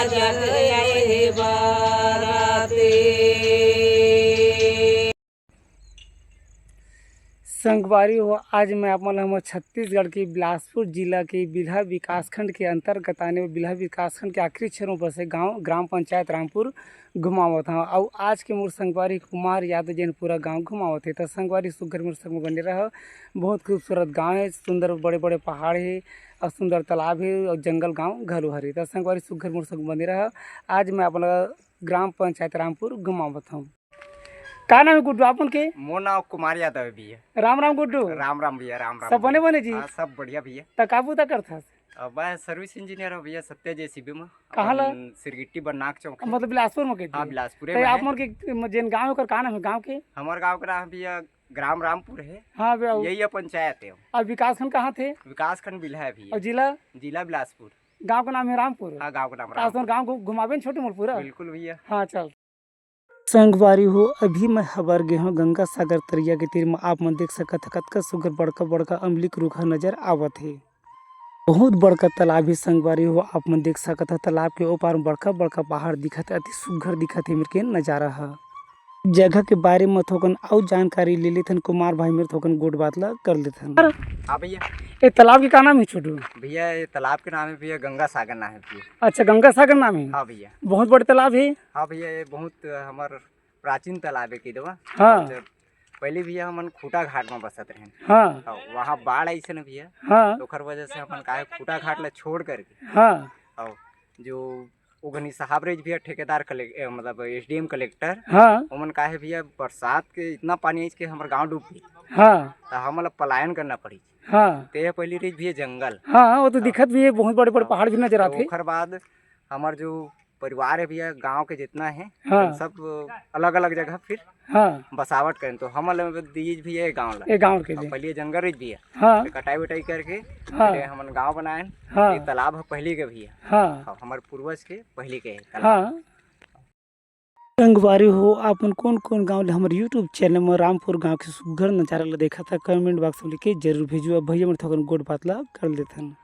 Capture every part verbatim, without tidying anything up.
जग आए हे बाराती। संगवारी हो, आज मैं आप मन ल हमर छत्तीसगढ़ के बिलासपुर जिला के बिल्हा विकासखंड के अंतर्गत आने वाले बिल्हा विकासखंड के आखिरी क्षेत्र में बसे गांव ग्राम पंचायत रामपुर घुमावत हंव। अउ आज के मोर संगवारी कुमार यादव जेन पूरा गांव घुमावत हे। त संगवारी सुग्घर मोर संग बने रह, बहुत खूबसूरत गांव हे, सुंदर बड़े-बड़े पहाड़ हे अउ सुंदर तालाब हे अउ जंगल गांव घलो हरे। त संगवारी सुग्घर मोर संग बने रह, आज मैं आप मन ल ग्राम पंचायत रामपुर घुमावत हंव। का नाम हे गुड्डू आप मन के? मोर नाम कुमार यादव हे भैया। राम राम गुड्डू। राम राम भैया, राम राम सब बने भैया। बने जी? हाँ, सब बढ़िया भैया। त का बूता करथस? अब मैं service engineer हंव भैया, सत्या JCB में। कहाँ ला? अपन सिरगिट्टी बरनाक चौक हे। मतलब बिलासपुर में कहिथे? हाँ, बिलासपुरे त में आप हे। मन के म-, जेन गाँव हे ओकर का नाम हे गाँव के? हमर गाँव के नाम हे भैया ग्राम रामपुर हे। हाँ भैया। यही ये पंचायत हे। अउ विकासखंड कहाँ थे? विकासखंड बिल्हा हे भैया। अउ जिला? जिला बिलासपुर। गाँव के नाम हे रामपुर। हाँ, गाँव के नाम त आज रामपुर। तोर गाँव घु-, घुमाबे न छोटे मोर पूरा? बिल्कुल भैया। हाँ, चल। संगवारी हो, अभी मैं हबर गे हंव गंगा सागर तरिया के तीर म। आप मन देख सकत ह, कतका सुघर बड़का-बड़का अमली के रूख ह नजर आवत हे। बहुत बड़का तालाब हे संगवारी हो, आप मन देख सकत ह, तालाब के ओ पार म बड़का-बड़का पहाड़ दिखत हे। अति सुघर दिखत हे मेर के नजारा ह। जगह के बारे म थोकन अउ जानकारी ले लेथन कुमार भाई मेर, थोकन गोठ बात ल कर लेथन। हाँ भैया। ए तालाब के का नाम हे छोटू? भैया, ये तालाब के नाम हे भैया गंगा सागर नाम हे भैया। अच्छा, गंगा सागर नाम हे? हाँ भैया। बहुत बड़े तालाब हे? हाँ भैया, ये बहुत, अ, हमर प्राचीन तालाब हे कहि देवा। हाँ। जब पहले भैया हमन खूंटा घाट में बसत रहेन। हाँ। हाँ, वहाँ बाढ़ आइस न भैया, हाँ। तो ओकर वजह से हमन का हे खूंटा घाट ला छोड़ करके, हाँ। हाँ, जो ओ घनी साहब रहिस भैया ठेकेदार कले-, ए, मतलब SDM कलेक्टर, हाँ। ओमन का हे भैया बरसात के इतना पानी आइस कि हमर गाँव डूब गे। हाँ। त हमन ला पलायन करना पड़िस। हाँ। ते ह पहली रहिस भैया जंगल। हाँ, वो तो हाँ। दिखत भी हे, बहुत बड़े-बड़े हाँ। पहाड़ भी नजर तो आथे। ओकर बाद हमर जो परिवार हे भैया, गांव के जितना हे, हाँ। हम सब अलग-अलग जगह फिर हाँ। बसावट करेन। तो हमन ल दिस भैया ये गांव ला। ये गांव के अब लिए। पहले जंगल रहिस भैया, हाँ। तो कटाई-वटाई करके हाँ। फिर हमन गांव बनाएन। हाँ। ये तालाब हे पहले के भैया। हाँ। हाँ, हमर पूर्वज के पहले के तालाब। हाँ। संगवारी हो, आप मन कोन-कोन गांव ले हमर YouTube channel म रामपुर गांव के सुघर नजारा ल देखत ह, comment box में लिख के जरूर भेजू। अब भैया मन थोकन गोठ बात ल कर लेथन।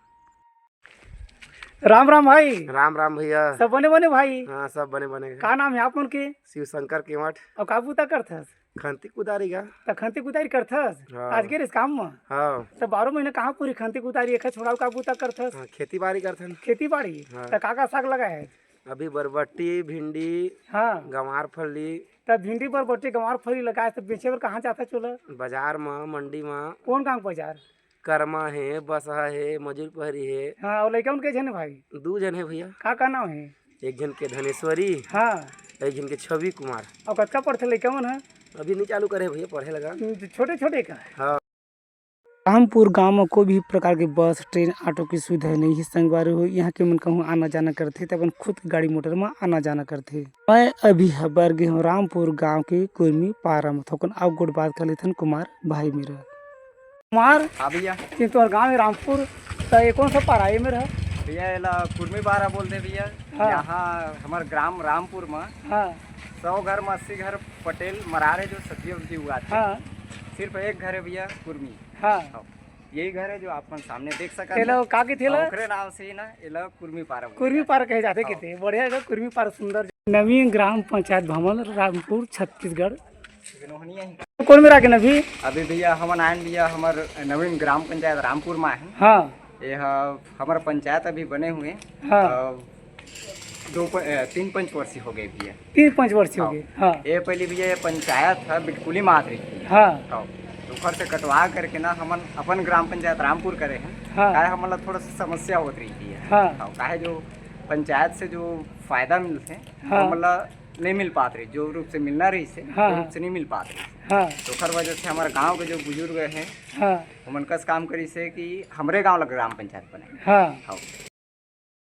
राम राम भाई। राम राम भैया। सब बने बने भाई? हाँ, सब बने बने। का नाम हे आप मन के? शिव शंकर केवट। अउ का बूता करथस? खंती कुदारी का। त खंती कुदारी करथस? हाँ। आज गे रहिस काम म? हाँ। त बारह महीना कहाँ पूरी खंती कुदारी, एखर छोड़ाव का बूता करथस? हाँ, खेती बाड़ी करथन। खेती बाड़ी? हाँ। त का का साग लगाए हे? अभी बरबट्टी, भिंडी, हाँ। गंवार फली। त भिंडी, बरबट्टी, गंवार फली लगाए त बेचे बर कहाँ जाथस ओला? बाजार म, मंडी म। कोन गाँव के बाजार? करमा हे, बसहा हे, मजूर पहरी हे। हाँ, अउ लइका मन के झन हे भाई? दू झन हे भैया। का, का नाम हे? एक झन के धनेश्वरी, हाँ। एक झन के छवि कुमार। अउ कतका पढ़थे लइका मन ह? अभी नइ चालू करे हे भैया पढ़े लगा। हम्म, तो छोटे-छोटे का? हाँ। रामपुर गांव म कोई भी प्रकार के बस, ट्रेन, ऑटो के सुविधा नइ हे संगवारी हो। इहां के मन कहूं आना जाना करथे त अपन खुद के गाड़ी मोटर म आना जाना करथे। मैं अभी हबर गे हंव रामपुर गांव के कुर्मी पारा म। थोकन अउ गोठ बात कर लेथन कुमार भाई मेर। कुमार? हाँ भैया। ये तोहर गांव हे रामपुर, त ये कोन सा पारा हे मेर? भैया, एला कुर्मी पारा बोलथे भैया। हाँ। यहाँ हमर ग्राम रामपुर म हाँ। सौ घर म अस्सी घर पटेल मरार हे, जो सब्जी उब्जी उगाथे। हाँ। सिर्फ एक घर हे भैया कुर्मी। हाँ। हाँ। यही घर हे जो आप मन सामने देख सकत हे। एला का कहिथे एला? ओकरे नाम से ही ना, एला कुर्मी पारा बोले कुर्मी जाथे। पारा कहे जाथे हाँ। कहिथे। बढ़िया हे, कुर्मी पारा सुंदर। नवीन ग्राम पंचायत भवन, रामपुर, छत्तीसगढ़। कोन मेर आगे न अभी? अभी भैया हमन आयन भैया, हमर नवीन ग्राम पंचायत रामपुर म आयन। हाँ। ये ह-, हमर पंचायत अभी बने हुए। हाँ। अ, दो प-, अ, तीन पंचवर्षीय हो गए भैया। तीन पंचवर्षीय हो हाँ। गए, हाँ। ये पहले भैया ये पंचायत ह बिटकुली मात रही थी। हाँ। हाँ। तो ओकर से कटवा करके ना हमन अपन ग्राम पंचायत रामपुर करे हैं। हाँ। काहे हमन ला थोड़ा सा समस्या होत रही थी। हाँ। हाँ, काहे जो पंचायत से जो फायदा मिलथे, हाँ। हमन ला नहीं मिल पात रही, जो रूप से मिलना रही से, हाँ, वो रूप हाँ। से नहीं मिल पात रही। हाँ। तो ओकर वजह से हमारे गांव के जो बुजुर्ग हैं, हाँ। ओमन कस काम करी से कि हमरे गांव ला ग्राम पंचायत बने। हाँ। हाँ।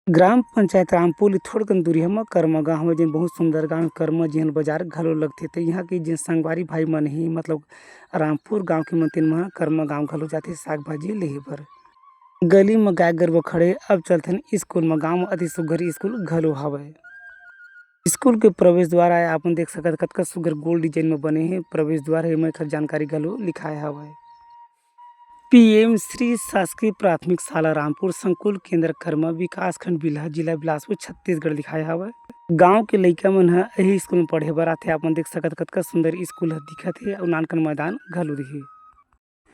ग्राम पंचायत रामपुर ले थोड़कन दूरी म करमा गांव हवय, जेन बहुत सुंदर गांव हे। करमा जेन बाजार घलो लगथे, त इहां के जेन संगवारी भाई मन हे, मतलब रामपुर गांव के मन, तेन मन करमा गांव घलो जाथे साग भाजी लेहे बर। गली म गाय गरुवा खड़े, अब चलथन स्कूल म। गांव म अति सुघ्घर स्कूल घलो हवय। स्कूल के प्रवेश द्वार आय, आप मन देख सकत, कतका सुघ्घर गोल डिजाइन म बने हे प्रवेश द्वार हे, एमा एखर जानकारी घलो लिखाय हवय। पीएम श्री शासकीय प्राथमिक शाला रामपुर, संकुल केंद्र कर्मा, विकासखंड बिल्हा, जिला बिलासपुर, छत्तीसगढ़ लिखाए हवय। गांव के लइका मन ह एही स्कूल में पढ़े बर आथे। आप मन देख सकत, कतका सुंदर स्कूल ह दिखत हे अउ नानकन मैदान घलो दिहे।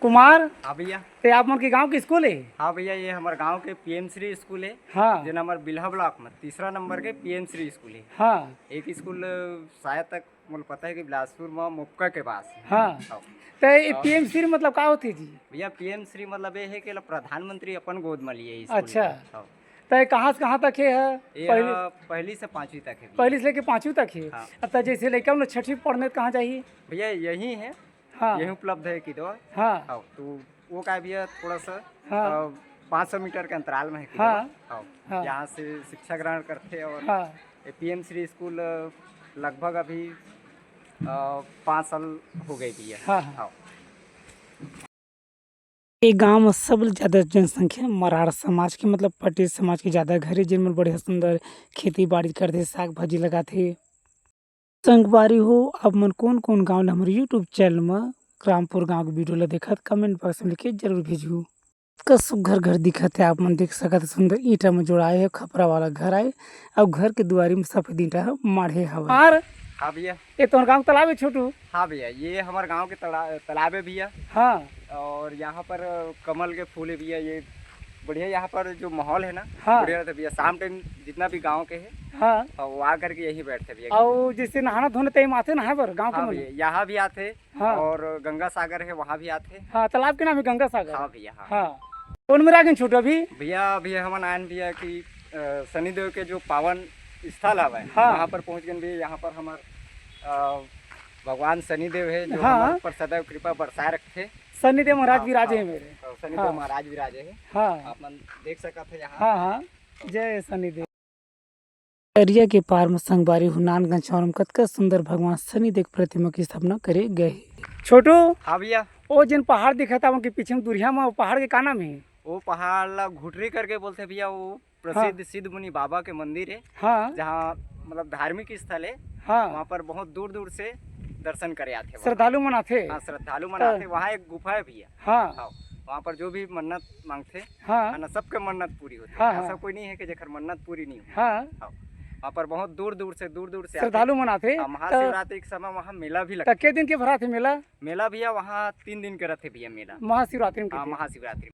कुमार, हाँ भैया। ते आप मन के गांव के स्कूल हे? हाँ भैया, ये हमर गांव के पीएम श्री स्कूल हे, हाँ। जेन हमर बिल्हा ब्लॉक में तीसरा नंबर के पीएम श्री स्कूल हे। हाँ। एक स्कूल शायद तक मोला पता है कि बिलासपुर में मोपका के पास है। हाँ। हाँ। ते ये हाँ। पीएम श्री मतलब का होथे जी? भैया, पीएम श्री मतलब ये है कि एला प्रधानमंत्री अपन गोद में लिए स्कूल अच्छा। के। हाँ। ते कहाँ से कहाँ तक हे ह? ये पहली ह पहली से पाँचवीं तक है भैया। पहली से लेके पाँचवीं तक हे? हाँ। अब त जैसे लइका मन छठी पढ़ने त कहाँ जाही? भैया, यही है। हाँ। यही उपलब्ध है किदो। हाँ। हाँ, तो वो का भैया थोड़ा सा, हाँ। अ, पाँच सौ मीटर के अंतराल में है किदो। हाँ। हाँ। हाँ। यहाँ से शिक्षा ग्रहण करते और हाँ। ये पीएम श्री स्कूल लगभग अभी, अ, पाँच साल हो गए भैया। हाँ, हाँ। हाँ। ए गांव म सबले ज्यादा जनसंख्या मरार समाज के, मतलब पटेल समाज के ज्यादा घर हे, जेन मन बढ़िया सुंदर खेती बाड़ी करथे, साग भाजी लगाथे। संगवारी हो, आप मन कोन-कोन गांव ले हमर YouTube चैनल म रामपुर गांव के वीडियो ल देखत, कमेंट बॉक्स में लिख के जरूर भेजहू। का सुग्घर घर दिखत हे, आप मन देख सकत हे, सुंदर ईंटा म जोड़ाए हे, खपरा वाला घर आए, अउ घर के दुआरी म सफेद ईंटा ह माढ़े हवय। और हाँ भैया। ये तोहर गांव के तालाब हे छोटू? हाँ भैया, ये हमर गांव के तला-, तालाब है भैया। हाँ। और यहाँ पर कमल के फूल है भैया, ये बढ़िया यहाँ पर जो माहौल है ना, हाँ। बढ़िया रहता है भैया। शाम टाइम जितना भी गांव के है, हाँ। और वो आ करके यहीं बैठते भैया। और जैसे नहाना धोना टाइम आथे नहाए बर गांव के हाँ मन? भैया, यहाँ भी आते हाँ। और गंगा सागर है, वहाँ भी आते। हाँ, तालाब के नाम है गंगा सागर। हाँ भैया, हाँ। हाँ। कौन मेर आगेन छोटू अभी? भैया, अभी हमन आयन भैया कि, अ, शनिदेव के जो पावन स्थल हवय, हाँ। वहाँ पर पहुँच गए भैया। यहाँ पर हमर, अ, भगवान शनिदेव है, जो हाँ। हमर पर सदैव कृपा बरसाए रखते। शनिदेव महाराज हाँ, विराजे हाँ। हैं मेरे। अ, शनिदेव हाँ। महाराज विराजे हैं। हाँ। आप मन देख सकत है यहाँ। हाँ, हाँ। जय शनिदेव। दरिया के पार म संगवारी हो, नानगंज छावरा म कतका सुंदर भगवान शनिदेव के प्रतिमा के स्थापना करे गए हे। छोटू, हाँ भैया। ओ जेन पहाड़ दिखत हे, ओके पीछे म दुरिहा म, ओ पहाड़ के का नाम हे? वो पहाड़ ला घुटरी करके बोलते भैया, वो प्रसिद्ध हाँ। सिद्ध मुनि बाबा के मंदिर है, हाँ। जहाँ मतलब धार्मिक स्थल है, हाँ। वहाँ पर बहुत दूर दूर से दर्शन करे आथे वहाँ। श्रद्धालु मन आथे? हाँ, श्रद्धालु मन तो आथे। वहाँ एक गुफा है भैया। हाँ। हाँ, वहाँ पर जो भी मन्नत मांगथे, हाँ। है ना, सबके मन्नत पूरी होथे। हाँ, ऐसा हाँ। कोई नहीं है कि जेकर मन्नत पूरी नहीं हो। हाँ। हाँ। वहाँ पर बहुत दूर दूर से, दूर दूर से आथे। श्रद्धालु मन आथे। हाँ, तो महाशिवरात्रि के समय वहाँ मेला भी तो लगता है। के दिन के भराथे मेला? मेला भैया वहाँ तीन दिन के रहथे भैया मेला। महाशिवरात्रि में हाँ, के दिन। महाशिवरात्रि।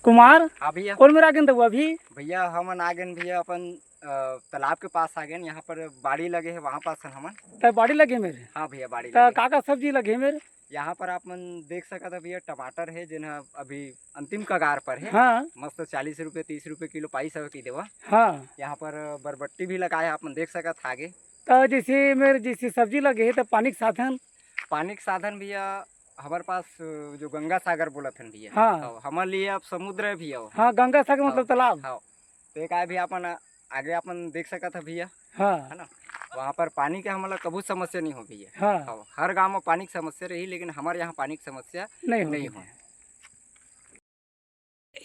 कुमार, हाँ भैया। कौन मेर आगेन दउआ अभी? भैया, हमन आगेन भैया अपन, अ, तालाब के पास आगेन, यहाँ पर बाड़ी लगे है, वहाँ पास हन हमन। त बाड़ी लगे मेर? हाँ भैया, बाड़ी त लगे। का का सब्जी लगे मेर? यहाँ पर आप मन देख सकत ह भैया, टमाटर है, जेन ह अभी अंतिम कगार पर है। हाँ। मस्त चालीस रुपये, तीस रुपये किलो पाइस हवे की देवा। हाँ। यहाँ पर बरबट्टी भी लगाए है, आप मन देख सकत ह आगे। त जैसे मेर जैसे सब्जी लगे है, त पानी के साधन? पानी के साधन भैया, हमर पास, अ, जो गंगा सागर बोलत हन भैया। हाँ। हाँ, हमर लिए अब समुद्र है भैया वो। हाँ, गंगा सागर मतलब हाँ, तालाब। हाँ। तो एक आए भैया अपन आगे अपन देख सकत ह भैया। हाँ। है ना? वहाँ पर पानी के हमला कभू समस्या नहीं हो भैया। हाँ। हाँ, हर गांव में पानी की समस्या रही, लेकिन हमारे यहाँ पानी की समस्या नहीं हो नहीं भैया। हो।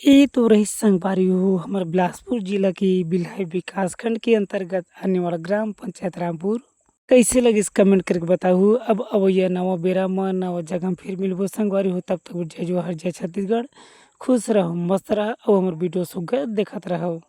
ए तो रहिस संगवारी हो हमर बिलासपुर जिला के बिल्हा विकासखंड के अंतर्गत आने वाला ग्राम पंचायत रामपुर। कइसे लगिस कमेंट करके बताहू। अब अवइया नवा बेरा म नवा जगह म फिर मिलबो संगवारी हो, तब तक जय जोहार, जय छत्तीसगढ़। खुश रहो, मस्त रहो अउ हमर वीडियो सुग्घर देखत रहो।